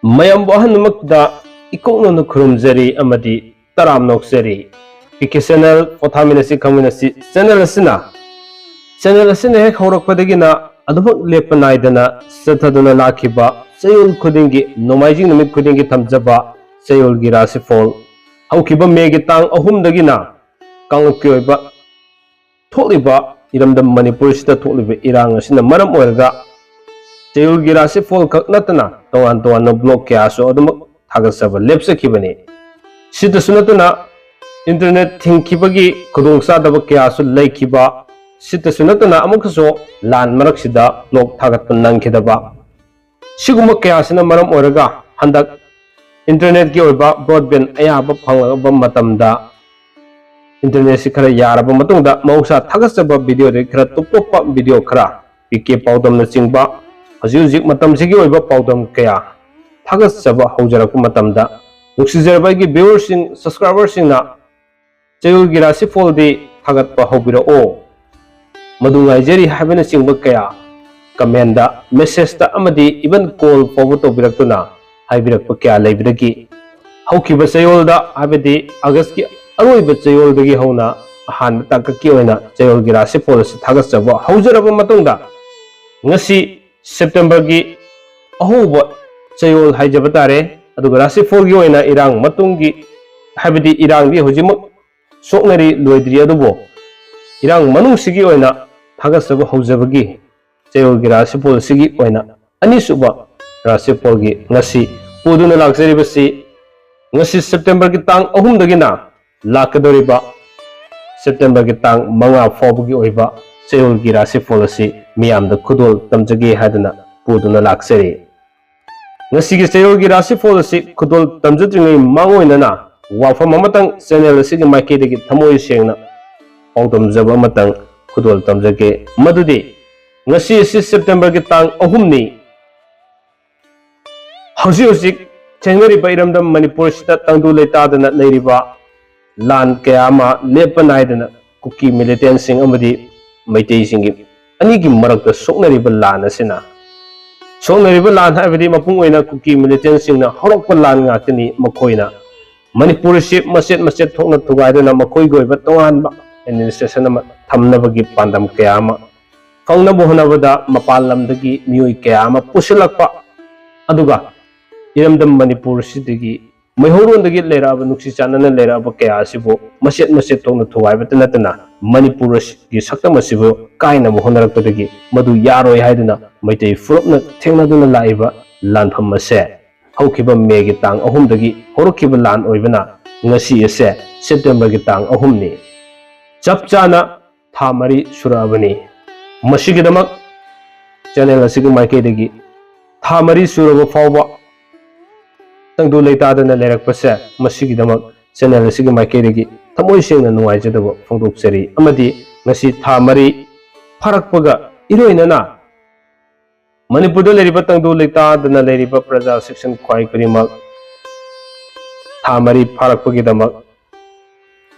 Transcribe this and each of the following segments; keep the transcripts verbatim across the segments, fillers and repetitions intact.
ꯃꯌꯥꯝꯕꯨ ꯑꯍꯥꯟꯕꯃꯛꯇ ꯏꯀꯣꯛꯅꯅ ꯈꯨꯔꯨꯝꯖꯔꯤ ꯑꯃꯗꯤ ꯇꯔꯥꯝꯅ ꯑꯣꯛꯆꯔꯤ꯫ ꯄꯤ ꯀꯦ ꯆꯦꯅꯦꯜ ꯄꯣꯊꯥꯃꯤꯟꯅꯁꯤ ꯈꯪꯃꯤꯟꯅꯁꯤ ꯆꯦꯅꯦꯜ ꯑꯁꯤꯅ, ꯆꯦꯅꯦꯜ ꯑꯁꯤꯅ ꯍꯦꯛ ꯍꯧꯔꯛꯄꯗꯒꯤꯅ ꯑꯗꯨꯃꯛ ꯂꯦꯞꯄ ꯅꯥꯏꯗꯅ ꯆꯠꯊꯗꯨꯅ ꯂꯥꯛꯈꯤꯕ ꯆꯌꯣꯜ ꯈꯨꯗꯤꯡꯒꯤ, ꯅꯣꯡꯃꯥꯏꯖꯤꯡ ꯅꯨꯃꯤꯠ ꯈꯨꯗꯤꯡꯒꯤ ꯊꯝꯖꯕ ꯆꯌꯣꯜꯒꯤ ꯔꯥꯁꯤꯐꯣꯜ, ꯍꯧꯈꯤꯕ ꯃꯦꯒꯤ ꯇꯥꯡ ꯑꯍꯨꯝꯗꯒꯤꯅ ꯀꯥꯡꯂꯨꯞꯀꯤ ꯑꯣꯏꯕ ꯊꯣꯛꯂꯤꯕ ꯏꯔꯝꯗꯝ ꯃꯅꯤꯄꯨꯔꯁꯤꯗ ꯊꯣꯛꯂꯤꯕ ꯏꯔꯥꯡ ꯑꯁꯤꯅ ꯃꯔꯝ ꯑꯣꯏꯔꯒ ꯆꯌꯣꯜꯒꯤ ꯔꯥꯁꯤꯐꯣꯜ ꯈꯛ ꯅꯠꯇꯅ ꯇꯣꯉꯥꯟ ꯇꯣꯉꯥꯟꯕ ꯕ꯭ꯂꯣꯛ ꯀꯌꯥꯁꯨ ꯑꯗꯨꯃꯛ ꯊꯥꯒꯠꯆꯕ ꯂꯦꯞꯆꯈꯤꯕꯅꯤ꯫ ꯁꯤꯇꯁꯨ ꯅꯠꯇꯅ ꯏꯟꯇꯔꯅꯦꯠ ꯊꯤꯡꯈꯤꯕꯒꯤ ꯈꯨꯗꯣꯡꯆꯥꯗꯕ ꯀꯌꯥꯁꯨ ꯂꯩꯈꯤꯕ, ꯁꯤꯇꯁꯨ ꯅꯠꯇꯅ ꯑꯃꯨꯛꯀꯁꯨ ꯂꯥꯟ ꯃꯔꯛꯁꯤꯗ ꯕ꯭ꯂꯣꯛ ꯊꯥꯒꯠꯄ ꯅꯪꯈꯤꯗꯕ, ꯁꯤꯒꯨꯝꯕ ꯀꯌꯥꯁꯤꯅ ꯃꯔꯝ ꯑꯣꯏꯔꯒ ꯍꯟꯗꯛ ꯏꯟꯇꯔꯅꯦꯠꯀꯤ ꯑꯣꯏꯕ ꯕ꯭ꯔꯣꯗꯕꯦꯟ ꯑꯌꯥꯕ ꯐꯪꯂꯛꯂꯕ ꯃꯇꯝꯗ ꯏꯟꯇꯔꯅꯦꯠꯁꯤ ꯈꯔ ꯌꯥꯔꯕ ꯃꯇꯨꯡꯗ ꯃꯍꯧꯁꯥ ꯊꯥꯒꯠꯆꯕ ꯚꯤꯗꯤꯑꯣꯗꯒꯤ ꯈꯔ ꯇꯣꯞ ꯇꯣꯞꯄ ꯚꯤꯗꯤꯑꯣ ꯈꯔ, ꯄꯤ ꯀꯦ ꯄꯥꯎꯗꯝꯅꯆꯤꯡꯕ ꯍꯧꯖꯤꯛ ꯍꯧꯖꯤꯛ ꯃꯇꯝꯁꯤꯒꯤ ꯑꯣꯏꯕ ꯄꯥꯎꯗꯝ ꯀꯌꯥ ꯊꯥꯒꯠꯆꯕ ꯍꯧꯖꯔꯛꯄ ꯃꯇꯝꯗ ꯅꯨꯡꯁꯤꯖꯔꯕ ꯑꯩꯒꯤ ꯚ꯭ꯌꯨꯋꯔꯁꯤꯡ, ꯁꯕꯁꯀ꯭ꯔꯥꯏꯕꯔꯁꯤꯡꯅ ꯆꯌꯣꯜꯒꯤ ꯔꯥꯁꯤꯐꯣꯜꯗꯤ ꯊꯥꯒꯠꯄ ꯍꯧꯕꯤꯔꯛꯑꯣ꯫ ꯃꯗꯨ ꯉꯥꯏꯖꯔꯤ ꯍꯥꯏꯕꯅꯆꯤꯡꯕ ꯀꯌꯥ ꯀꯃꯦꯟꯗ, ꯃꯦꯁꯦꯖꯇ ꯑꯃꯗꯤ ꯏꯚꯟ ꯀꯣꯜ ꯐꯥꯎꯕ ꯇꯧꯕꯤꯔꯛꯇꯨꯅ ꯍꯥꯏꯕꯤꯔꯛꯄ ꯀꯌꯥ ꯂꯩꯕꯗꯒꯤ ꯍꯧꯈꯤꯕ ꯆꯌꯣꯜꯗ, ꯍꯥꯏꯕꯗꯤ ꯑꯥꯒꯁꯀꯤ ꯑꯔꯣꯏꯕ ꯆꯌꯣꯜꯗꯒꯤ ꯍꯧꯅ ꯑꯍꯥꯟꯕ ꯇꯥꯡꯀꯛꯀꯤ ꯑꯣꯏꯅ ꯆꯌꯣꯜꯒꯤ ꯔꯥꯁꯤꯐꯣꯜ ꯑꯁꯤ ꯊꯥꯒꯠꯆꯕ ꯍꯧꯖꯔꯕ ꯃꯇꯨꯡꯗ ꯉꯁꯤ ꯁꯦꯞꯇꯦꯝꯕꯔꯒꯤ ꯑꯍꯧꯕ ꯆꯌꯣꯜ ꯍꯥꯏꯖꯕ ꯇꯥꯔꯦ꯫ ꯑꯗꯨꯒ ꯔꯥꯁꯤꯐꯣꯜꯒꯤ ꯑꯣꯏꯅ ꯏꯔꯥꯡ ꯃꯇꯨꯡꯒꯤ, ꯍꯥꯏꯕꯗꯤ ꯏꯔꯥꯡꯗꯤ ꯍꯧꯖꯤꯛꯃꯛ ꯁꯣꯛꯅꯔꯤ, ꯂꯣꯏꯗ꯭ꯔꯤ, ꯑꯗꯨꯕꯨ ꯏꯔꯥꯡ ꯃꯅꯨꯡꯁꯤꯒꯤ ꯑꯣꯏꯅ ꯊꯥꯒꯠꯆꯕ ꯍꯧꯖꯕꯒꯤ ꯆꯌꯣꯜꯒꯤ ꯔꯥꯁꯤꯐꯣꯜ ꯑꯁꯤꯒꯤ ꯑꯣꯏꯅ ꯑꯅꯤꯁꯨꯕ ꯔꯥꯁꯤꯐꯣꯜꯒꯤ ꯉꯁꯤ ꯄꯨꯗꯨꯅ ꯂꯥꯛꯆꯔꯤꯕꯁꯤ ꯉꯁꯤ ꯁꯦꯞꯇꯦꯝꯕꯔꯒꯤ ꯇꯥꯡ ꯑꯍꯨꯝꯗꯒꯤꯅ ꯂꯥꯛꯀꯗꯧꯔꯤꯕ ꯁꯦꯞꯇꯦꯝꯕꯔꯒꯤ ꯇꯥꯡ ꯃꯉꯥ ꯐꯥꯎꯕꯒꯤ ꯑꯣꯏꯕ ꯆꯌꯣꯜꯒꯤ ꯔꯥꯁꯤꯐꯣꯜ ꯑꯁꯤ ꯃꯤꯌꯥꯝꯗ ꯈꯨꯗꯣꯜ ꯇꯝꯖꯒꯦ ꯍꯥꯏꯗꯨꯅ ꯄꯨꯗꯨꯅ ꯂꯥꯛꯆꯔꯤ꯫ ꯉꯁꯤꯒꯤ ꯆꯌꯣꯜꯒꯤ ꯔꯥꯁꯤꯐꯣꯜ ꯑꯁꯤ ꯈꯨꯗꯣꯜ ꯇꯝꯖꯗ꯭ꯔꯤꯉꯩ ꯃꯥꯡꯑꯣꯏꯅꯅ ꯋꯥꯐꯝ ꯑꯃꯇꯪ ꯆꯦꯅꯦꯜ ꯑꯁꯤꯒꯤ ꯃꯥꯏꯀꯩꯗꯒꯤ ꯊꯃꯣꯏ ꯁꯦꯡꯅ ꯄꯥꯎꯗꯝꯖꯕ ꯑꯃꯇꯪ ꯈꯨꯗꯣꯜ ꯇꯝꯖꯒꯦ꯫ ꯃꯗꯨꯗꯤ ꯉꯁꯤ ꯑꯁꯤ ꯁꯦꯞꯇꯦꯝꯕꯔꯒꯤ ꯇꯥꯡ ꯑꯍꯨꯝꯅꯤ꯫ ꯍꯧꯖꯤꯛ ꯍꯧꯖꯤꯛ ꯊꯦꯡꯅꯔꯤꯕ ꯏꯔꯝꯗꯝ ꯃꯅꯤꯄꯨꯔꯁꯤꯗ ꯇꯪꯗꯨ ꯂꯩꯇꯥꯗꯅ ꯂꯩꯔꯤꯕ ꯂꯥꯟ ꯀꯌꯥ ꯑꯃ ꯂꯦꯞꯄ ꯅꯥꯏꯗꯅ ꯀꯨꯀꯤ ꯃꯤꯂꯤꯇꯦꯟꯁꯤꯡ ꯑꯃꯗꯤ ꯃꯩꯇꯩꯁꯤꯡꯒꯤ ꯑꯅꯤꯒꯤ ꯃꯔꯛꯇ ꯁꯣꯛꯅꯔꯤꯕ ꯂꯥꯟ ꯑꯁꯤꯅ ꯁꯣꯛꯅꯔꯤꯕ ꯂꯥꯟ ꯍꯥꯏꯕꯗꯤ ꯃꯄꯨꯡ ꯑꯣꯏꯅ ꯀꯨꯀꯤ ꯃꯤꯂꯤꯇꯦꯟꯁꯤꯡꯅ ꯍꯧꯔꯛꯄ ꯂꯥꯟ ꯉꯥꯛꯇꯅꯤ꯫ ꯃꯈꯣꯏꯅ ꯃꯅꯤꯄꯨꯔ ꯑꯁꯤ ꯃꯆꯦꯠ ꯃꯆꯦꯠ ꯊꯣꯛꯅ ꯊꯨꯒꯥꯏꯗꯨꯅ ꯃꯈꯣꯏꯒꯤ ꯑꯣꯏꯕ ꯇꯣꯉꯥꯟꯕ ꯑꯦꯗꯃꯤꯅꯤꯁꯇ꯭ꯔꯦꯁꯟ ꯑꯃ ꯊꯝꯅꯕꯒꯤ ꯄꯥꯟꯗꯝ ꯀꯌꯥ ꯑꯃ ꯐꯪꯅꯕ ꯍꯣꯠꯅꯕꯗ ꯃꯄꯥꯟ ꯂꯝꯗꯒꯤ ꯃꯤꯑꯣꯏ ꯀꯌꯥ ꯑꯃ ꯄꯨꯁꯤꯜꯂꯛꯄ, ꯑꯗꯨꯒ ꯏꯔꯝꯗꯝ ꯃꯅꯤꯄꯨꯔ ꯑꯁꯤꯗꯒꯤ ꯃꯩꯍꯧꯔꯣꯟꯗꯒꯤ ꯂꯩꯔꯛꯑꯕ, ꯅꯨꯡꯁꯤ ꯆꯥꯟꯅꯅ ꯂꯩꯔꯛꯑꯕ ꯀꯌꯥ ꯑꯁꯤꯕꯨ ꯃꯆꯦꯠ ꯃꯆꯦꯠ ꯊꯣꯛꯅ ꯊꯨꯒꯥꯏꯕꯇ ꯅꯠꯇꯅ ꯃꯅꯤꯄꯨꯔ ꯑꯁꯤꯒꯤ ꯁꯛꯇꯝ ꯑꯁꯤꯕꯨ ꯀꯥꯏꯅꯕ ꯍꯣꯠꯅꯔꯛꯄꯗꯒꯤ ꯃꯗꯨ ꯌꯥꯔꯣꯏ ꯍꯥꯏꯗꯨꯅ ꯃꯩꯇꯩ ꯐꯨꯔꯨꯞꯅ ꯊꯦꯡꯅꯗꯨꯅ ꯂꯥꯛꯏꯕ ꯂꯥꯟꯐꯝ ꯑꯁꯦ ꯍꯧꯈꯤꯕ ꯃꯦꯒꯤ ꯇꯥꯡ ꯑꯍꯨꯝꯗꯒꯤ ꯍꯧꯔꯛꯈꯤꯕ ꯂꯥꯟ ꯑꯣꯏꯕꯅ ꯉꯁꯤ ꯑꯁꯦ ꯁꯦꯞꯇꯦꯝꯕꯔꯒꯤ ꯇꯥꯡ ꯑꯍꯨꯝꯅꯤ꯫ ꯆꯞ ꯆꯥꯅ ꯊꯥ ꯃꯔꯤ ꯁꯨꯔꯛꯑꯕꯅꯤ꯫ ꯃꯁꯤꯒꯤꯗꯃꯛ ꯆꯦꯅꯦꯜ ꯑꯁꯤꯒꯤ ꯃꯥꯏꯀꯩꯗꯒꯤ ꯊꯥ ꯃꯔꯤ ꯁꯨꯔꯕ ꯐꯥꯎꯕ ꯇꯪꯗꯨ ꯂꯩꯇꯥꯗꯅ ꯂꯩꯔꯛꯄꯁꯦ, ꯃꯁꯤꯒꯤꯗꯃꯛ ꯆꯦꯅꯦꯜ ꯑꯁꯤꯒꯤ ꯃꯥꯏꯀꯩꯗꯒꯤ ꯊꯃꯣꯏ ꯁꯦꯡꯅ ꯅꯨꯡꯉꯥꯏꯖꯗꯕ ꯐꯣꯡꯗꯣꯛꯆꯔꯤ꯫ ꯑꯃꯗꯤ ꯉꯁꯤ ꯊꯥ ꯃꯔꯤ ꯐꯥꯔꯛꯄꯒ ꯏꯔꯣꯏꯅꯅ ꯃꯅꯤꯄꯨꯔꯗ ꯂꯩꯔꯤꯕ ꯇꯪꯗꯨ ꯂꯩꯇꯥꯗꯅ ꯂꯩꯔꯤꯕ ꯄ꯭ꯔꯖꯥ ꯁꯦꯛꯁꯟ ꯈ꯭ꯋꯥꯏ ꯈꯨꯗꯤꯡꯃꯛ ꯊꯥ ꯃꯔꯤ ꯐꯥꯔꯛꯄꯒꯤꯗꯃꯛ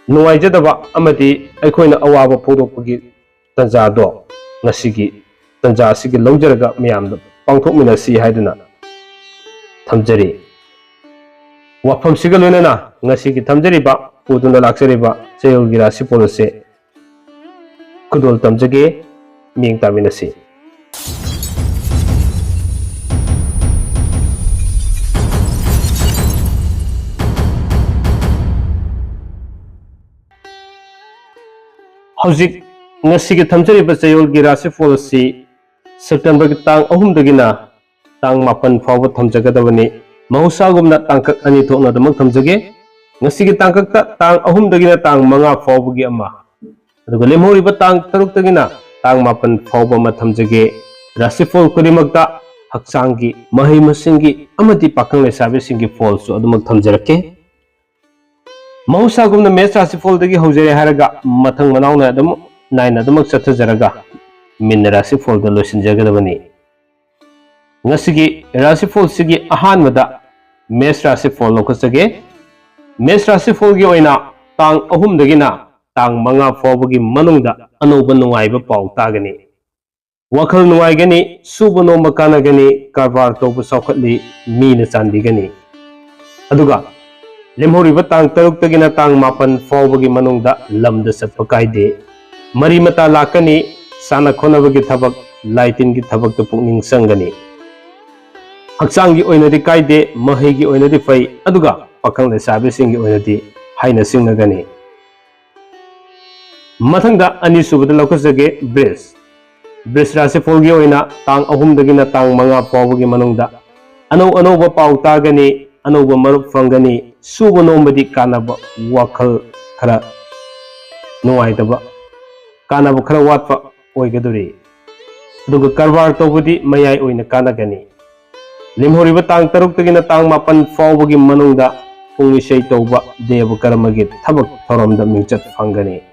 ꯅꯨꯡꯉꯥꯏꯖꯗꯕ ꯑꯃꯗꯤ ꯑꯩꯈꯣꯏꯅ ꯑꯋꯥꯕ ꯐꯣꯡꯗꯣꯛꯄꯒꯤ ꯇꯟꯖꯥꯗꯣ ꯉꯁꯤꯒꯤ ꯇꯟꯖꯥ ꯑꯁꯤꯒꯤ ꯂꯧꯖꯔꯒ ꯃꯌꯥꯝꯗ ꯄꯥꯡꯊꯣꯛꯃꯤꯟꯅꯁꯤ ꯍꯥꯏꯗꯨꯅ ꯊꯝꯖꯔꯤ꯫ ꯋꯥꯐꯝꯁꯤꯒ ꯂꯣꯏꯅꯅ ꯉꯁꯤꯒꯤ ꯊꯝꯖꯔꯤꯕ, ꯄꯨꯗꯨꯅ ꯂꯥꯛꯆꯔꯤꯕ ꯆꯌꯣꯜꯒꯤ ꯔꯥꯁꯤꯐꯣꯜ ꯑꯁꯤ ꯈꯨꯗꯣꯜ ꯇꯝꯖꯒꯦ꯫ ꯃꯤꯠꯌꯦꯡ ꯇꯥꯃꯤꯟꯅꯁꯤ꯫ ꯍꯧꯖꯤꯛ ꯉꯁꯤꯒꯤ ꯊꯝꯖꯔꯤꯕ ꯆꯌꯣꯜꯒꯤ ꯔꯥꯁꯤꯐꯣꯜ ꯑꯁꯤ ꯁꯦꯞꯇꯦꯝꯕꯔꯒꯤ ꯇꯥꯡ ꯑꯍꯨꯝꯗꯒꯤꯅ ꯇꯥꯡ ꯃꯥꯄꯟ ꯐꯥꯎꯕ ꯊꯝꯖꯒꯗꯕꯅꯤ꯫ ꯃꯍꯧꯁꯥꯒꯨꯝꯅ ꯇꯥꯡꯀꯛ ꯑꯅꯤ ꯊꯣꯛꯅ ꯑꯗꯨꯃꯛ ꯊꯝꯖꯒꯦ꯫ ꯉꯁꯤꯒꯤ ꯇꯥꯡꯀꯛꯇ ꯇꯥꯡ ꯑꯍꯨꯝꯗꯒꯤꯅ ꯇꯥꯡ ꯃꯉꯥ ꯐꯥꯎꯕꯒꯤ ꯑꯃ, ꯑꯗꯨꯒ ꯂꯦꯝꯍꯧꯔꯤꯕ ꯇꯥꯡ ꯇꯔꯨꯛꯇꯒꯤꯅ ꯇꯥꯡ ꯃꯥꯄꯟ ꯐꯥꯎꯕ ꯑꯃ ꯊꯝꯖꯒꯦ꯫ ꯔꯥꯁꯤꯐꯣꯜ ꯈꯨꯗꯤꯡꯃꯛꯇ ꯍꯛꯆꯥꯡꯒꯤ, ꯃꯍꯩ ꯃꯁꯤꯡꯒꯤ ꯑꯃꯗꯤ ꯄꯥꯈꯪ ꯂꯩꯁꯥꯕꯤꯁꯤꯡꯒꯤ ꯐꯣꯜꯁꯨ ꯑꯗꯨꯃꯛ ꯊꯝꯖꯔꯛꯀꯦ꯫ ꯃꯍꯧꯁꯥꯒꯨꯝꯅ ꯃꯦꯁ ꯔꯥꯁꯤꯐꯣꯜꯗꯒꯤ ꯍꯧꯖꯔꯦ ꯍꯥꯏꯔꯒ ꯃꯊꯪ ꯃꯅꯥꯎ ꯅꯥꯏ ꯑꯗꯨꯝ ꯅꯥꯏꯅ ꯑꯗꯨꯃꯛ ꯆꯠꯊꯖꯔꯒ ꯃꯤꯟ ꯔꯥꯁꯤꯐꯣꯜꯗ ꯂꯣꯏꯁꯤꯟꯖꯒꯗꯕꯅꯤ꯫ ꯉꯁꯤꯒꯤ ꯔꯥꯁꯤꯐꯣꯜꯁꯤꯒꯤ ꯑꯍꯥꯟꯕꯗ ꯃꯦꯁ ꯔꯥꯁꯤꯐꯣꯜ ꯂꯧꯈꯠꯆꯒꯦ꯫ ꯃꯦꯁ ꯔꯥꯁꯤꯐꯣꯜꯒꯤ ꯑꯣꯏꯅ ꯇꯥꯡ ꯑꯍꯨꯝꯗꯒꯤꯅ ꯇꯥꯡ ꯃꯉꯥ ꯐꯥꯎꯕꯒꯤ ꯃꯅꯨꯡꯗ ꯑꯅꯧꯕ ꯅꯨꯡꯉꯥꯏꯕ ꯄꯥꯎ ꯇꯥꯒꯅꯤ꯫ ꯋꯥꯈꯜ ꯅꯨꯡꯉꯥꯏꯒꯅꯤ, ꯁꯨꯕ ꯅꯣꯝꯕ ꯀꯥꯟꯅꯒꯅꯤ, ꯀꯔꯕꯥꯔ ꯇꯧꯕ ꯆꯥꯎꯈꯠꯂꯤ, ꯃꯤꯅ ꯆꯥꯟꯕꯤꯒꯅꯤ꯫ ꯑꯗꯨꯒ ꯂꯦꯝꯍꯧꯔꯤꯕ ꯇꯥꯡ ꯇꯔꯨꯛꯇꯒꯤꯅ ꯇꯥꯡ ꯃꯥꯄꯟ ꯐꯥꯎꯕꯒꯤ ꯃꯅꯨꯡꯗ ꯂꯝꯗ ꯆꯠꯄ ꯀꯥꯏꯗꯦ꯫ ꯃꯔꯤ ꯃꯇꯥ ꯂꯥꯛꯀꯅꯤ, ꯁꯥꯟꯅ ꯈꯣꯠꯅꯕꯒꯤ ꯊꯕꯛ, ꯂꯥꯏ ꯇꯤꯟꯒꯤ ꯊꯕꯛꯇ ꯄꯨꯛꯅꯤꯡ ꯆꯪꯒꯅꯤ꯫ ꯍꯛꯆꯥꯡꯒꯤ ꯑꯣꯏꯅꯗꯤ ꯀꯥꯏꯗꯦ, ꯃꯍꯩꯒꯤ ꯑꯣꯏꯅꯗꯤ ꯐꯩ, ꯑꯗꯨꯒ ꯄꯥꯈꯪ ꯂꯩꯁꯥꯕꯤꯁꯤꯡꯒꯤ ꯑꯣꯏꯅꯗꯤ ꯍꯥꯏꯅ ꯁꯤꯡꯅꯒꯅꯤ꯫ ꯃꯊꯪꯗ ꯑꯅꯤꯁꯨꯕꯗ ꯂꯧꯈꯠꯆꯒꯦ ꯕ꯭ꯔꯤꯖ꯫ ꯕ꯭ꯔꯤꯖ ꯔꯥꯁꯤꯐꯣꯜꯒꯤ ꯑꯣꯏꯅ ꯇꯥꯡ ꯑꯍꯨꯝꯗꯒꯤꯅ ꯇꯥꯡ ꯃꯉꯥ ꯐꯥꯎꯕꯒꯤ ꯃꯅꯨꯡꯗ ꯑꯅꯧ ꯑꯅꯧꯕ ꯄꯥꯎ ꯇꯥꯒꯅꯤ, ꯑꯅꯧꯕ ꯃꯔꯨꯞ ꯐꯪꯒꯅꯤ, ꯁꯨꯕ ꯅꯣꯝꯕꯗꯤ ꯀꯥꯟꯅꯕ, ꯋꯥꯈꯜ ꯈꯔ ꯅꯨꯡꯉꯥꯏꯇꯕ, ꯀꯥꯟꯅꯕ ꯈꯔ ꯋꯥꯠꯄ ꯑꯣꯏꯒꯗꯧꯔꯤ꯫ ꯑꯗꯨꯒ ꯀꯔꯕꯥꯔ ꯇꯧꯕꯗꯤ ꯃꯌꯥꯏ ꯑꯣꯏꯅ ꯀꯥꯟꯅꯒꯅꯤ꯫ ꯂꯦꯝꯍꯧꯔꯤꯕ ꯇꯥꯡ ꯇꯔꯨꯛꯇꯒꯤꯅ ꯇꯥꯡ ꯃꯥꯄꯟ ꯐꯥꯎꯕꯒꯤ ꯃꯅꯨꯡꯗ ꯄꯨꯡ ꯏꯁꯩ ꯇꯧꯕ, ꯗꯦꯕ ꯀꯔꯃꯒꯤ ꯊꯕꯛ ꯊꯧꯔꯝꯗ ꯃꯤꯡꯆꯠ ꯐꯪꯒꯅꯤ꯫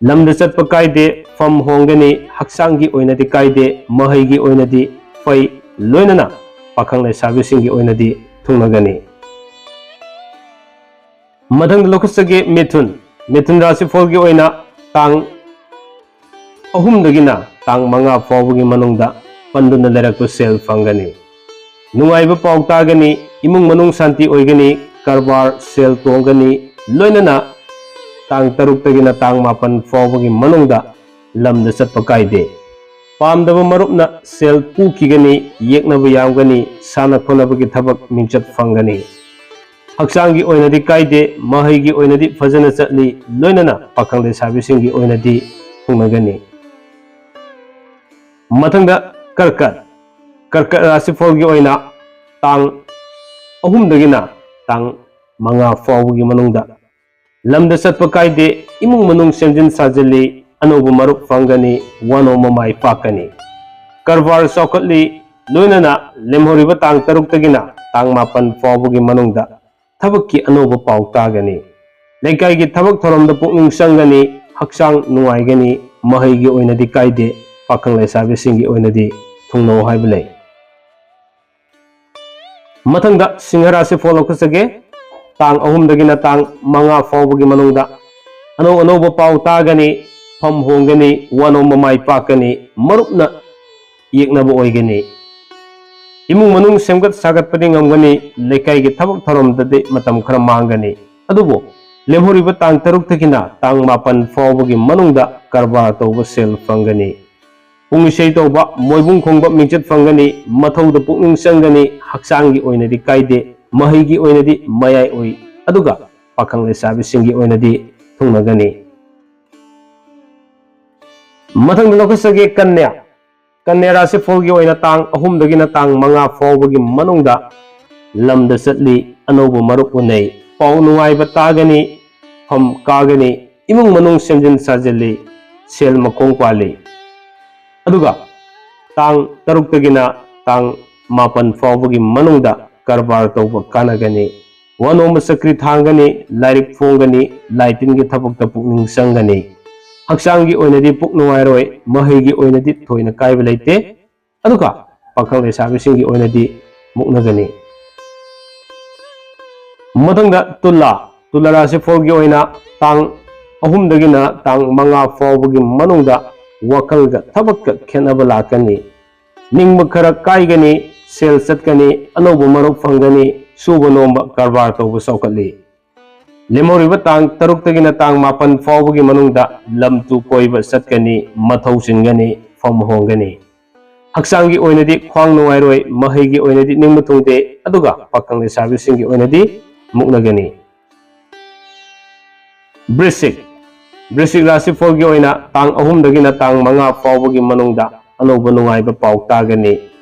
ꯂꯝꯗ ꯆꯠꯄ ꯀꯥꯏꯗꯦ, ꯐꯝ ꯍꯣꯡꯒꯅꯤ, ꯍꯛꯆꯥꯡꯒꯤ ꯑꯣꯏꯅꯗꯤ ꯀꯥꯏꯗꯦ, ꯃꯍꯩꯒꯤ ꯑꯣꯏꯅꯗꯤ ꯐꯩ, ꯂꯣꯏꯅꯅ ꯄꯥꯈꯪ ꯂꯩꯁꯥꯕꯤꯁꯤꯡꯒꯤ ꯑꯣꯏꯅꯗꯤ ꯊꯨꯡꯅꯒꯅꯤ꯫ ꯃꯊꯪꯗ ꯂꯧꯈꯠꯆꯒꯦ ꯃꯤꯊꯨꯟ꯫ ꯃꯤꯊꯨꯟ ꯔꯥꯁꯤꯐꯣꯜꯒꯤ ꯑꯣꯏꯅ ꯇꯥꯡ ꯑꯍꯨꯝꯗꯒꯤꯅ ꯇꯥꯡ ꯃꯉꯥ ꯐꯥꯎꯕꯒꯤ ꯃꯅꯨꯡꯗ ꯄꯟꯗꯨꯅ ꯂꯩꯔꯛꯄ ꯁꯦꯜ ꯐꯪꯒꯅꯤ꯫ ꯅꯨꯡꯉꯥꯏꯕ ꯄꯥꯎ ꯇꯥꯒꯅꯤ, ꯏꯃꯨꯡ ꯃꯅꯨꯡ ꯁꯥꯟꯇꯤ ꯑꯣꯏꯒꯅꯤ, ꯀꯔꯕꯥꯔ ꯁꯦꯜ ꯇꯣꯡꯒꯅꯤ, ꯂꯣꯏꯅꯅ ꯇꯥꯡ ꯇꯔꯨꯛꯇꯒꯤꯅ ꯇꯥꯡ ꯃꯥꯄꯟ ꯐꯥꯎꯕꯒꯤ ꯃꯅꯨꯡꯗ ꯂꯝꯗ ꯆꯠꯄ ꯀꯥꯏꯗꯦ꯫ ꯄꯥꯝꯗꯕ ꯃꯔꯨꯞꯅ ꯁꯦꯜ ꯄꯨꯈꯤꯒꯅꯤ, ꯌꯦꯛꯅꯕ ꯌꯥꯝꯒꯅꯤ, ꯁꯥꯟꯅ ꯈꯣꯠꯅꯕꯒꯤ ꯊꯕꯛ ꯃꯤꯡꯆꯠ ꯐꯪꯒꯅꯤ꯫ ꯍꯛꯆꯥꯡꯒꯤ ꯑꯣꯏꯅꯗꯤ ꯀꯥꯏꯗꯦ, ꯃꯍꯩꯒꯤ ꯑꯣꯏꯅꯗꯤ ꯐꯖꯅ ꯆꯠꯂꯤ, ꯂꯣꯏꯅꯅ ꯄꯥꯈꯪ ꯂꯩꯁꯥꯕꯤꯁꯤꯡꯒꯤ ꯑꯣꯏꯅꯗꯤ ꯊꯨꯡꯅꯒꯅꯤ꯫ ꯃꯊꯪꯗ ꯀꯔꯀꯠ꯫ ꯀꯔꯀꯠ ꯔꯥꯁꯤꯐꯣꯜꯒꯤ ꯑꯣꯏꯅ ꯇꯥꯡ ꯑꯍꯨꯝꯗꯒꯤꯅ ꯇꯥꯡ ꯃꯉꯥ ꯐꯥꯎꯕꯒꯤ ꯃꯅꯨꯡꯗ ꯂꯝꯗ ꯆꯠꯄ ꯀꯥꯏꯗꯦ, ꯏꯃꯨꯡ ꯃꯅꯨꯡ ꯁꯦꯝꯖꯤꯟ ꯁꯥꯖꯤꯜꯂꯤ, ꯑꯅꯧꯕ ꯃꯔꯨꯞ ꯐꯪꯒꯅꯤ, ꯋꯥꯅꯣꯝꯕ ꯃꯥꯏ ꯄꯥꯛꯀꯅꯤ꯫ ꯀꯔꯕꯥꯔ ꯆꯥꯎꯈꯠꯂꯤ, ꯂꯣꯏꯅꯅ ꯂꯦꯝꯍꯧꯔꯤꯕ ꯇꯥꯡ ꯇꯔꯨꯛꯇꯒꯤꯅ ꯇꯥꯡ ꯃꯥꯄꯟ ꯐꯥꯎꯕꯒꯤ ꯃꯅꯨꯡꯗ ꯊꯕꯛꯀꯤ ꯑꯅꯧꯕ ꯄꯥꯎ ꯇꯥꯒꯅꯤ꯫ ꯂꯩꯀꯥꯏꯒꯤ ꯊꯕꯛ ꯊꯧꯔꯝꯗ ꯄꯨꯛꯅꯤꯡ ꯆꯪꯒꯅꯤ, ꯍꯛꯆꯥꯡ ꯅꯨꯡꯉꯥꯏꯒꯅꯤ, ꯃꯍꯩꯒꯤ ꯑꯣꯏꯅꯗꯤ ꯀꯥꯏꯗꯦ, ꯄꯥꯈꯪ ꯂꯩꯁꯥꯕꯤꯁꯤꯡꯒꯤ ꯑꯣꯏꯅꯗꯤ ꯊꯨꯡꯅꯧ ꯍꯥꯏꯕ ꯂꯩ꯫ ꯃꯊꯪꯗ ꯁꯤꯡꯍ ꯔꯥꯁꯤꯐꯣꯜ ꯂꯧꯈꯠꯆꯒꯦ꯫ ꯇꯥꯡ ꯑꯍꯨꯝꯗꯒꯤꯅ ꯇꯥꯡ ꯃꯉꯥ ꯐꯥꯎꯕꯒꯤ ꯃꯅꯨꯡꯗ ꯑꯅꯧ ꯑꯅꯧꯕ ꯄꯥꯎ ꯇꯥꯒꯅꯤ, ꯐꯝ ꯍꯣꯡꯒꯅꯤ, ꯋꯥꯅꯣꯝꯕ ꯃꯥꯏ ꯄꯥꯛꯀꯅꯤ, ꯃꯔꯨꯞꯅ ꯌꯦꯛꯅꯕ ꯑꯣꯏꯒꯅꯤ꯫ ꯏꯃꯨꯡ ꯃꯅꯨꯡ ꯁꯦꯝꯒꯠ ꯁꯥꯒꯠꯄꯗꯤ ꯉꯝꯒꯅꯤ, ꯂꯩꯀꯥꯏꯒꯤ ꯊꯕꯛ ꯊꯧꯔꯝꯗꯗꯤ ꯃꯇꯝ ꯈꯔ ꯃꯥꯡꯒꯅꯤ꯫ ꯑꯗꯨꯕꯨ ꯂꯦꯝꯍꯧꯔꯤꯕ ꯇꯥꯡ ꯇꯔꯨꯛꯇꯒꯤꯅ ꯇꯥꯡ ꯃꯥꯄꯟ ꯐꯥꯎꯕꯒꯤ ꯃꯅꯨꯡꯗ ꯀꯔꯕꯥꯔ ꯇꯧꯕ ꯁꯦꯜ ꯐꯪꯒꯅꯤ꯫ ꯄꯨꯡ ꯏꯁꯩ ꯇꯧꯕ, ꯃꯣꯏꯕꯨꯡ ꯈꯣꯡꯕ ꯃꯤꯡꯆꯠ ꯐꯪꯒꯅꯤ, ꯃꯊꯧꯗ ꯄꯨꯛꯅꯤꯡ ꯆꯪꯒꯅꯤ, ꯍꯛꯆꯥꯡꯒꯤ ꯑꯣꯏꯅꯗꯤ ꯀꯥꯏꯗꯦ, ꯃꯍꯩꯒꯤ ꯑꯣꯏꯅꯗꯤ ꯃꯌꯥꯏ ꯑꯣꯏ, ꯑꯗꯨꯒ ꯄꯥꯈꯪ ꯂꯩꯁꯥꯕꯤꯁꯤꯡꯒꯤ ꯑꯣꯏꯅꯗꯤ ꯊꯨꯡꯅꯒꯅꯤ꯫ ꯃꯊꯪꯗ ꯂꯧꯈꯠꯆꯒꯦ ꯀꯟꯌꯥ꯫ ꯀꯟꯌꯥ ꯔꯥꯁꯤꯐꯣꯜꯒꯤ ꯑꯣꯏꯅ ꯇꯥꯡ ꯑꯍꯨꯝꯗꯒꯤꯅ ꯇꯥꯡ ꯃꯉꯥ ꯐꯥꯎꯕꯒꯤ ꯃꯅꯨꯡꯗ ꯂꯝꯗ ꯆꯠꯂꯤ, ꯑꯅꯧꯕ ꯃꯔꯨꯞ ꯎꯅꯩ, ꯄꯥꯎ ꯅꯨꯡꯉꯥꯏꯕ ꯇꯥꯒꯅꯤ, ꯐꯝ ꯀꯥꯒꯅꯤ, ꯏꯃꯨꯡ ꯃꯅꯨꯡ ꯁꯦꯝꯖꯤꯟ ꯁꯥꯖꯤꯜꯂꯤ, ꯁꯦꯜ ꯃꯈꯣꯡ ꯄꯥꯜꯂꯤ꯫ ꯑꯗꯨꯒ ꯇꯥꯡ ꯇꯔꯨꯛꯇꯒꯤꯅ ꯇꯥꯡ ꯃꯥꯄꯟ ꯐꯥꯎꯕꯒꯤ ꯃꯅꯨꯡꯗ ꯀꯔꯕꯥꯔ ꯇꯧꯕ ꯀꯥꯟꯅꯒꯅꯤ꯫ ꯋꯥꯅꯣꯝꯕ ꯆꯀ꯭ꯔꯤ ꯊꯥꯡꯒꯅꯤ, ꯂꯥꯏꯔꯤꯛ ꯐꯣꯡꯒꯅꯤ, ꯂꯥꯏ ꯇꯤꯟꯒꯤ ꯊꯕꯛꯇ ꯄꯨꯛꯅꯤꯡ ꯆꯪꯒꯅꯤ꯫ ꯍꯛꯆꯥꯡꯒꯤ ꯑꯣꯏꯅꯗꯤ ꯄꯨꯛ ꯅꯨꯡꯉꯥꯏꯔꯣꯏ, ꯃꯍꯩꯒꯤ ꯑꯣꯏꯅꯗꯤ ꯊꯣꯏꯅ ꯀꯥꯏꯕ ꯂꯩꯇꯦ꯫ ꯑꯗꯨꯒ ꯄꯥꯈꯪ ꯂꯩꯁꯥꯕꯤꯁꯤꯡꯒꯤ ꯑꯣꯏꯅꯗꯤ ꯃꯨꯛꯅꯒꯅꯤ꯫ ꯃꯊꯪꯗ ꯇꯨꯂꯥ, ꯇꯨꯂꯥ ꯔꯥꯁꯤꯐꯣꯜꯒꯤ ꯑꯣꯏꯅ ꯇꯥꯡ ꯑꯍꯨꯝꯗꯒꯤꯅ ꯇꯥꯡ ꯃꯉꯥ ꯐꯥꯎꯕꯒꯤ ꯃꯅꯨꯡꯗ ꯋꯥꯈꯜꯒ ꯊꯕꯛꯀ ꯈꯦꯠꯅꯕ ꯂꯥꯛꯀꯅꯤ꯫ ꯅꯤꯡꯕ ꯈꯔ ꯀꯥꯏꯒꯅꯤ, ꯁꯦꯜ ꯆꯠꯀꯅꯤ, ꯑꯅꯧꯕ ꯃꯔꯨꯞ ꯐꯪꯒꯅꯤ, ꯁꯨꯕ ꯅꯣꯝꯕ ꯀꯔꯕꯥꯔ ꯇꯧꯕ ꯆꯥꯎꯈꯠꯂꯤ꯫ ꯂꯦꯝꯍꯧꯔꯤꯕ ꯇꯥꯡ ꯇꯔꯨꯛꯇꯒꯤꯅ ꯇꯥꯡ ꯃꯥꯄꯟ ꯐꯥꯎꯕꯒꯤ ꯃꯅꯨꯡꯗ ꯂꯝ ꯇꯨ ꯀꯣꯏꯕ ꯆꯠꯀꯅꯤ, ꯃꯊꯧ ꯆꯤꯟꯒꯅꯤ, ꯐꯝ ꯍꯣꯡꯒꯅꯤ꯫ ꯍꯛꯆꯥꯡꯒꯤ ꯑꯣꯏꯅꯗꯤ ꯈ꯭ꯋꯥꯡ ꯅꯨꯡꯉꯥꯏꯔꯣꯏ, ꯃꯍꯩꯒꯤ ꯑꯣꯏꯅꯗꯤ ꯅꯤꯡꯕ ꯊꯨꯡꯗꯦ, ꯑꯗꯨꯒ ꯄꯥꯈꯪ ꯂꯩꯁꯥꯕꯤꯁꯤꯡꯒꯤ ꯑꯣꯏꯅꯗꯤ ꯃꯨꯛꯅꯒꯅꯤ꯫ ꯕ꯭ꯔꯤꯁꯤꯛ, ꯕ꯭ꯔꯤꯁꯤꯛ ꯔꯥꯁꯤꯐꯣꯜꯒꯤ ꯑꯣꯏꯅ ꯇꯥꯡ ꯑꯍꯨꯝꯗꯒꯤꯅ ꯇꯥꯡ ꯃꯉꯥ ꯐꯥꯎꯕꯒꯤ ꯃꯅꯨꯡꯗ ꯑꯅꯧꯕ ꯅꯨꯡꯉꯥꯏꯕ ꯄꯥꯎ ꯇꯥꯒꯅꯤ꯫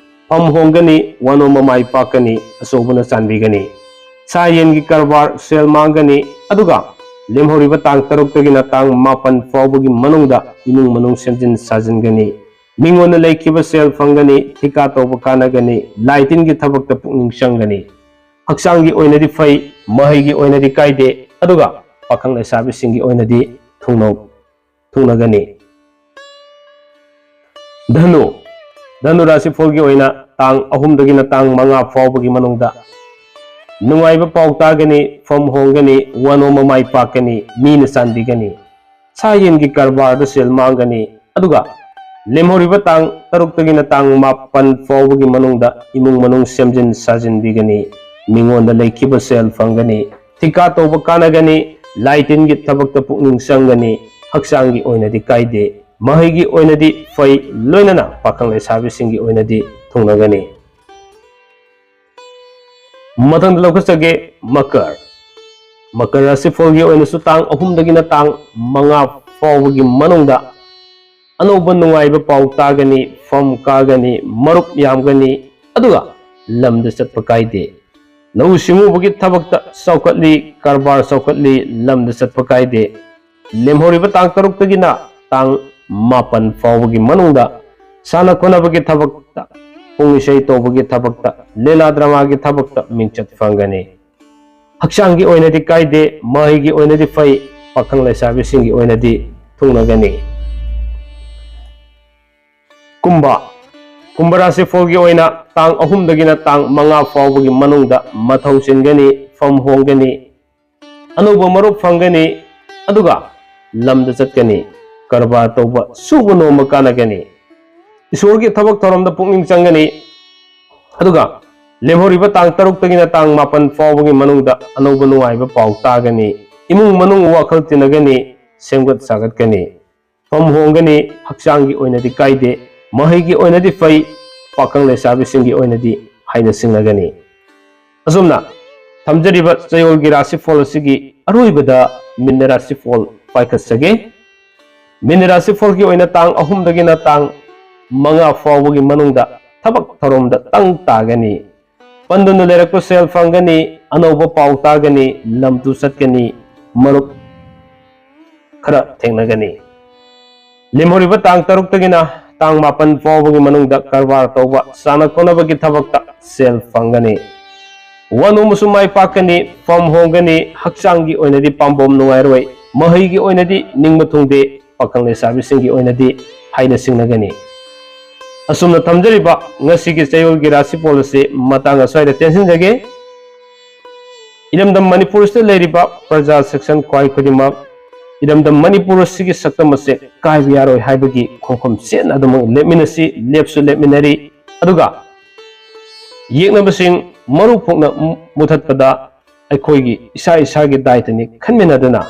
ꯐꯝ ꯍꯣꯡꯒꯅꯤ, ꯋꯥꯅꯣꯝꯕ ꯃꯥꯏ ꯄꯥꯛꯀꯅꯤ, ꯑꯆꯧꯕꯅ ꯆꯥꯟꯕꯤꯒꯅꯤ꯫ ꯁꯥ ꯌꯦꯟꯒꯤ ꯀꯔꯕꯥꯔ ꯁꯦꯜ ꯃꯥꯡꯒꯅꯤ, ꯑꯗꯨꯒ ꯂꯦꯝꯍꯧꯔꯤꯕ ꯇꯥꯡ ꯇꯔꯨꯛꯇꯒꯤꯅ ꯇꯥꯡ ꯃꯥꯄꯟ ꯐꯥꯎꯕꯒꯤ ꯃꯅꯨꯡꯗ ꯏꯃꯨꯡ ꯃꯅꯨꯡ ꯁꯦꯝꯖꯤꯟ ꯁꯥꯖꯤꯟꯒꯅꯤ꯫ ꯃꯤꯉꯣꯟꯗ ꯂꯩꯈꯤꯕ ꯁꯦꯜ ꯐꯪꯒꯅꯤ, ꯊꯤꯀꯥ ꯇꯧꯕ ꯀꯥꯟꯅꯒꯅꯤ, ꯂꯥꯏ ꯇꯤꯟꯒꯤ ꯊꯕꯛꯇ ꯄꯨꯛꯅꯤꯡ ꯆꯪꯒꯅꯤ꯫ ꯍꯛꯆꯥꯡꯒꯤ ꯑꯣꯏꯅꯗꯤ ꯐꯩ, ꯃꯍꯩꯒꯤ ꯑꯣꯏꯅꯗꯤ ꯀꯥꯏꯗꯦ, ꯑꯗꯨꯒ ꯄꯥꯈꯪ ꯂꯩꯁꯥꯕꯤꯁꯤꯡꯒꯤ ꯑꯣꯏꯅꯗꯤ ꯊꯨꯡꯅꯧ-, ꯊꯨꯡꯅꯒꯅꯤ꯫ ꯙꯅꯨ, ꯙꯅꯨ ꯔꯥꯁꯤꯐꯣꯜꯒꯤ ꯑꯣꯏꯅ ꯇꯥꯡ ꯑꯍꯨꯝꯗꯒꯤꯅ ꯇꯥꯡ ꯃꯉꯥ ꯐꯥꯎꯕꯒꯤ ꯃꯅꯨꯡꯗ ꯅꯨꯡꯉꯥꯏꯕ ꯄꯥꯎ ꯇꯥꯒꯅꯤ, ꯐꯝ ꯍꯣꯡꯒꯅꯤ, ꯋꯥꯅꯣꯝꯕ ꯃꯥꯏ ꯄꯥꯛꯀꯅꯤ, ꯃꯤꯅ ꯆꯥꯟꯕꯤꯒꯅꯤ꯫ ꯁꯥ ꯌꯦꯟꯒꯤ ꯀꯔꯕꯥꯔꯗ ꯁꯦꯜ ꯃꯥꯡꯒꯅꯤ꯫ ꯑꯗꯨꯒ ꯂꯦꯝꯍꯧꯔꯤꯕ ꯇꯥꯡ ꯇꯔꯨꯛꯇꯒꯤꯅ ꯇꯥꯡ ꯃꯥꯄꯟ ꯐꯥꯎꯕꯒꯤ ꯃꯅꯨꯡꯗ ꯏꯃꯨꯡ ꯃꯅꯨꯡ ꯁꯦꯝꯖꯤꯟ ꯁꯥꯖꯤꯟꯕꯤꯒꯅꯤ꯫ ꯃꯤꯉꯣꯟꯗ ꯂꯩꯈꯤꯕ ꯁꯦꯜ ꯐꯪꯒꯅꯤ꯫ ꯊꯤꯀꯥ ꯇꯧꯕ ꯀꯥꯟꯅꯒꯅꯤ꯫ ꯂꯥꯏ ꯇꯤꯟꯒꯤ ꯊꯕꯛꯇ ꯄꯨꯛꯅꯤꯡ ꯆꯪꯒꯅꯤ꯫ ꯍꯛꯆꯥꯡꯒꯤ ꯑꯣꯏꯅꯗꯤ ꯀꯥꯏꯗꯦ꯫ ꯃꯍꯩꯒꯤ ꯑꯣꯏꯅꯗꯤ ꯐꯩ, ꯂꯣꯏꯅꯅ ꯄꯥꯈꯪ ꯂꯩꯁꯥꯕꯤꯁꯤꯡꯒꯤ ꯑꯣꯏꯅꯗꯤ ꯊꯨꯡꯅꯒꯅꯤ꯫ ꯃꯊꯪꯗ ꯂꯧꯈꯠꯆꯒꯦ, ꯃꯀꯔ꯫ ꯃꯀꯔ ꯔꯥꯁꯤꯐꯣꯜꯒꯤ ꯑꯣꯏꯅꯁꯨ ꯇꯥꯡ ꯑꯍꯨꯝꯗꯒꯤꯅ ꯇꯥꯡ ꯃꯉꯥ ꯐꯥꯎꯕꯒꯤ ꯃꯅꯨꯡꯗ ꯑꯅꯧꯕ ꯅꯨꯡꯉꯥꯏꯕ ꯄꯥꯎ ꯇꯥꯒꯅꯤ, ꯐꯝ ꯀꯥꯒꯅꯤ, ꯃꯔꯨꯞ ꯌꯥꯝꯒꯅꯤ, ꯑꯗꯨꯒ ꯂꯝꯗ ꯆꯠꯄ ꯀꯥꯏꯗꯦ꯫ ꯂꯧꯎ ꯁꯤꯡꯎꯕꯒꯤ ꯊꯕꯛꯇ ꯆꯥꯎꯈꯠꯂꯤ, ꯀꯔꯕꯥꯔ ꯆꯥꯎꯈꯠꯂꯤ, ꯂꯝꯗ ꯆꯠꯄ ꯀꯥꯏꯗꯦ꯫ ꯂꯦꯝꯍꯧꯔꯤꯕ ꯇꯥꯡ ꯇꯔꯨꯛꯇꯒꯤꯅ ꯇꯥꯡ ꯃꯥꯄꯟ ꯐꯥꯎꯕꯒꯤ ꯃꯅꯨꯡꯗ ꯁꯥꯟꯅ ꯈꯣꯠꯅꯕꯒꯤ ꯊꯕꯛꯇ, ꯄꯨꯡ ꯏꯁꯩ ꯇꯧꯕꯒꯤ ꯊꯕꯛꯇ, ꯂꯤꯂꯥ ꯗ꯭ꯔꯃꯥꯒꯤ ꯊꯕꯛꯇ ꯃꯤꯡꯆꯠ ꯐꯪꯒꯅꯤ꯫ ꯍꯛꯆꯥꯡꯒꯤ ꯑꯣꯏꯅꯗꯤ ꯀꯥꯏꯗꯦ, ꯃꯍꯩꯒꯤ ꯑꯣꯏꯅꯗꯤ ꯐꯩ, ꯄꯥꯈꯪ ꯂꯩꯁꯥꯕꯤꯁꯤꯡꯒꯤ ꯑꯣꯏꯅꯗꯤ ꯊꯨꯡꯅꯒꯅꯤ꯫ ꯀꯨꯝꯚ꯫ ꯀꯨꯝꯚ ꯔꯥꯁꯤꯐꯣꯜꯒꯤ ꯑꯣꯏꯅ ꯇꯥꯡ ꯑꯍꯨꯝꯗꯒꯤꯅ ꯇꯥꯡ ꯃꯉꯥ ꯐꯥꯎꯕꯒꯤ ꯃꯅꯨꯡꯗ ꯃꯊꯧ ꯆꯤꯟꯒꯅꯤ, ꯐꯝ ꯍꯣꯡꯒꯅꯤ, ꯑꯅꯧꯕ ꯃꯔꯨꯞ ꯐꯪꯒꯅꯤ, ꯑꯗꯨꯒ ꯂꯝꯗ ꯆꯠꯀꯅꯤ, ꯀꯔꯕꯥꯔ ꯇꯧꯕ, ꯁꯨꯕ ꯅꯣꯝꯕ ꯀꯥꯟꯅꯒꯅꯤ꯫ ꯏꯁꯣꯔꯒꯤ ꯊꯕꯛ ꯊꯧꯔꯝꯗ ꯄꯨꯛꯅꯤꯡ ꯆꯪꯒꯅꯤ, ꯑꯗꯨꯒ ꯂꯦꯝꯍꯧꯔꯤꯕ ꯇꯥꯡ ꯇꯔꯨꯛꯇꯒꯤꯅ ꯇꯥꯡ ꯃꯥꯄꯟ ꯐꯥꯎꯕꯒꯤ ꯃꯅꯨꯡꯗ ꯑꯅꯧꯕ ꯅꯨꯡꯉꯥꯏꯕ ꯄꯥꯎ ꯇꯥꯒꯅꯤ꯫ ꯏꯃꯨꯡ ꯃꯅꯨꯡ ꯋꯥꯈꯜ ꯇꯤꯟꯅꯒꯅꯤ, ꯁꯦꯝꯒꯠ ꯁꯥꯒꯠꯀꯅꯤ꯫ ꯐꯝ ꯍꯣꯡꯒꯅꯤ, ꯍꯛꯆꯥꯡꯒꯤ ꯑꯣꯏꯅꯗꯤ ꯀꯥꯏꯗꯦ, ꯃꯍꯩꯒꯤ ꯑꯣꯏꯅꯗꯤ ꯐꯩ, ꯄꯥꯈꯪ ꯂꯩꯁꯥꯕꯤꯁꯤꯡꯒꯤ ꯑꯣꯏꯅꯗꯤ ꯍꯥꯏꯅ ꯁꯤꯡꯅꯒꯅꯤ꯫ ꯑꯁꯨꯝꯅ ꯊꯝꯖꯔꯤꯕ ꯆꯌꯣꯜꯒꯤ ꯔꯥꯁꯤꯐꯣꯜ ꯑꯁꯤꯒꯤ ꯑꯔꯣꯏꯕꯗ ꯃꯤꯟꯅ ꯔꯥꯁꯤꯐꯣꯜ ꯄꯥꯏꯈꯠꯆꯒꯦ꯫ ꯃꯤꯟꯅ ꯔꯥꯁꯤꯐꯣꯜꯒꯤ ꯑꯣꯏꯅ ꯇꯥꯡ ꯑꯍꯨꯝꯗꯒꯤꯅ ꯇꯥꯡ ꯃꯉꯥ ꯐꯥꯎꯕꯒꯤ ꯃꯅꯨꯡꯗ ꯊꯕꯛ ꯊꯧꯔꯝꯗ ꯇꯪ ꯇꯥꯒꯅꯤ꯫ ꯄꯟꯗꯨꯅ ꯂꯩꯔꯛꯄ ꯁꯦꯜ ꯐꯪꯒꯅꯤ, ꯑꯅꯧꯕ ꯄꯥꯎ ꯇꯥꯒꯅꯤ, ꯂꯝ ꯇꯨ ꯆꯠꯀꯅꯤ, ꯃꯔꯨꯞ ꯈꯔ ꯊꯦꯡꯅꯒꯅꯤ꯫ ꯂꯦꯝꯍꯧꯔꯤꯕ ꯇꯥꯡ ꯇꯔꯨꯛꯇꯒꯤꯅ ꯇꯥꯡ ꯃꯥꯄꯟ ꯐꯥꯎꯕꯒꯤ ꯃꯅꯨꯡꯗ ꯀꯔꯕꯥꯔ ꯇꯧꯕ, ꯁꯥꯟꯅ ꯈꯣꯠꯅꯕꯒꯤ ꯊꯕꯛꯇ ꯁꯦꯜ ꯐꯪꯒꯅꯤ꯫ ꯋꯥ ꯅꯣꯝꯕꯁꯨ ꯃꯥꯏ ꯄꯥꯛꯀꯅꯤ, ꯐꯝ ꯍꯣꯡꯒꯅꯤ, ꯍꯛꯆꯥꯡꯒꯤ ꯑꯣꯏꯅꯗꯤ ꯄꯥꯝꯕꯣꯝ ꯅꯨꯡꯉꯥꯏꯔꯣꯏ, ꯃꯍꯩꯒꯤ ꯑꯣꯏꯅꯗꯤ ꯅꯤꯡꯕ ꯊꯨꯡꯗꯦ, ꯄꯥꯈꯪ ꯂꯩꯁꯥꯕꯤꯁꯤꯡꯒꯤ ꯑꯣꯏꯅꯗꯤ ꯍꯥꯏꯅ ꯁꯤꯡꯅꯒꯅꯤ꯫ ꯑꯁꯨꯝꯅ ꯊꯝꯖꯔꯤꯕ ꯉꯁꯤꯒꯤ ꯆꯌꯣꯜꯒꯤ ꯔꯥꯁꯤꯐꯣꯜ ꯑꯁꯤ ꯃꯇꯥꯡ ꯑꯁ꯭ꯋꯥꯏꯗ ꯇꯦꯟꯁꯤꯟꯖꯒꯦ꯫ ꯏꯔꯝꯗꯝ ꯃꯅꯤꯄꯨꯔꯁꯤꯗ ꯂꯩꯔꯤꯕ ꯄ꯭ꯔꯖꯥ ꯁꯦꯛꯁꯟ ꯈ꯭ꯋꯥꯏ ꯈꯨꯗꯤꯡꯃꯛ ꯏꯔꯝꯗꯝ ꯃꯅꯤꯄꯨꯔ ꯑꯁꯤꯒꯤ ꯁꯛꯇꯝ ꯑꯁꯦ ꯀꯥꯏꯕ ꯌꯥꯔꯣꯏ ꯍꯥꯏꯕꯒꯤ ꯈꯣꯡꯐꯝ ꯆꯦꯠꯅ ꯑꯗꯨꯃꯛ ꯂꯦꯞꯃꯤꯟꯅꯁꯤ, ꯂꯦꯞꯁꯨ ꯂꯦꯞꯃꯤꯟꯅꯔꯤ꯫ ꯑꯗꯨꯒ ꯌꯦꯛꯅꯕꯁꯤꯡ ꯃꯔꯨ ꯐꯣꯛꯅ ꯃꯨ-, ꯃꯨꯊꯠꯄꯗ ꯑꯩꯈꯣꯏꯒꯤ ꯏꯁꯥ ꯏꯁꯥꯒꯤ ꯗꯥꯏꯇꯅꯤ ꯈꯟꯃꯤꯟꯅꯗꯨꯅ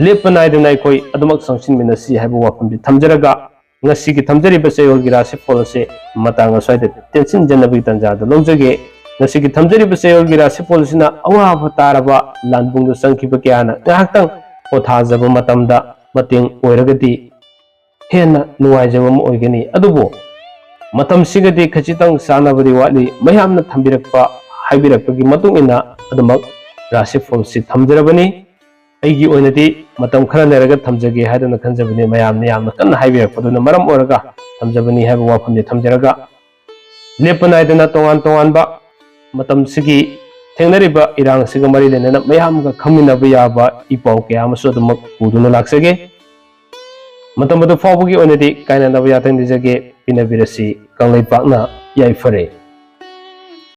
ꯂꯦꯞꯄ ꯅꯥꯏꯗꯅ ꯑꯩꯈꯣꯏ ꯑꯗꯨꯃꯛ ꯆꯪꯁꯤꯟꯃꯤꯟꯅꯁꯤ ꯍꯥꯏꯕ ꯋꯥꯐꯝꯁꯤ ꯊꯝꯖꯔꯒ, ꯉꯁꯤꯒꯤ ꯊꯝꯖꯔꯤꯕ ꯆꯌꯣꯜꯒꯤ ꯔꯥꯁꯤꯐꯣꯜ ꯑꯁꯤ ꯃꯇꯥꯡ ꯑꯁ꯭ꯋꯥꯏꯗ ꯇꯦꯟꯁꯤꯟꯖꯅꯕꯒꯤ ꯇꯥꯟꯖꯥꯗꯨ ꯂꯧꯖꯒꯦ꯫ ꯉꯁꯤꯒꯤ ꯊꯝꯖꯔꯤꯕ ꯆꯌꯣꯜꯒꯤ ꯔꯥꯁꯤꯐꯣꯜ ꯑꯁꯤꯅ ꯑꯋꯥꯕ ꯇꯥꯔꯕ ꯂꯥꯟꯕꯨꯡꯗ ꯆꯪꯈꯤꯕ ꯀꯌꯥꯅ ꯉꯥꯏꯍꯥꯛꯇꯪ ꯄꯣꯊꯥꯖꯕ ꯃꯇꯝꯗ ꯃꯇꯦꯡ ꯑꯣꯏꯔꯒꯗꯤ ꯍꯦꯟꯅ ꯅꯨꯡꯉꯥꯏꯖꯕ ꯑꯃ ꯑꯣꯏꯒꯅꯤ꯫ ꯑꯗꯨꯕꯨ ꯃꯇꯝꯁꯤꯒꯗꯤ ꯈꯖꯤꯛꯇꯪ ꯆꯥꯟꯅꯕꯗꯤ ꯋꯥꯠꯂꯤ꯫ ꯃꯌꯥꯝꯅ ꯊꯝꯕꯤꯔꯛꯄ, ꯍꯥꯏꯕꯤꯔꯛꯄꯒꯤ ꯃꯇꯨꯡ ꯏꯟꯅ ꯑꯗꯨꯃꯛ ꯔꯥꯁꯤꯐꯣꯜꯁꯤ ꯊꯝꯖꯔꯕꯅꯤ꯫ ꯑꯩꯒꯤ ꯑꯣꯏꯅꯗꯤ ꯃꯇꯝ ꯈꯔ ꯂꯩꯔꯒ ꯊꯝꯖꯒꯦ ꯍꯥꯏꯗꯨꯅ ꯈꯟꯖꯕꯅꯤ꯫ ꯃꯌꯥꯝꯅ ꯌꯥꯝꯅ ꯀꯟꯅ ꯍꯥꯏꯕꯤꯔꯛꯄꯗꯨꯅ ꯃꯔꯝ ꯑꯣꯏꯔꯒ ꯊꯝꯖꯕꯅꯤ ꯍꯥꯏꯕ ꯋꯥꯐꯝꯗꯤ ꯊꯝꯖꯔꯒ, ꯂꯦꯞꯄ ꯅꯥꯏꯗꯅ ꯇꯣꯉꯥꯟ ꯇꯣꯉꯥꯟꯕ ꯃꯇꯝꯁꯤꯒꯤ ꯊꯦꯡꯅꯔꯤꯕ ꯏꯔꯥꯡꯁꯤꯒ ꯃꯔꯤ ꯂꯩꯅꯅ ꯃꯌꯥꯝꯒ ꯈꯪꯃꯤꯟꯅꯕ ꯌꯥꯕ ꯏ ꯄꯥꯎ ꯀꯌꯥ ꯑꯃꯁꯨ ꯑꯗꯨꯃꯛ ꯄꯨꯗꯨꯅ ꯂꯥꯛꯆꯒꯦ꯫ ꯃꯇꯝ ꯑꯗꯨ ꯐꯥꯎꯕꯒꯤ ꯑꯣꯏꯅꯗꯤ ꯀꯥꯏꯅꯅꯕ ꯌꯥꯊꯪ ꯅꯤꯖꯒꯦ꯫ ꯄꯤꯅꯕꯤꯔꯁꯤ꯫ ꯀꯪꯂꯩꯄꯥꯛꯅ ꯌꯥꯏꯐꯔꯦ꯫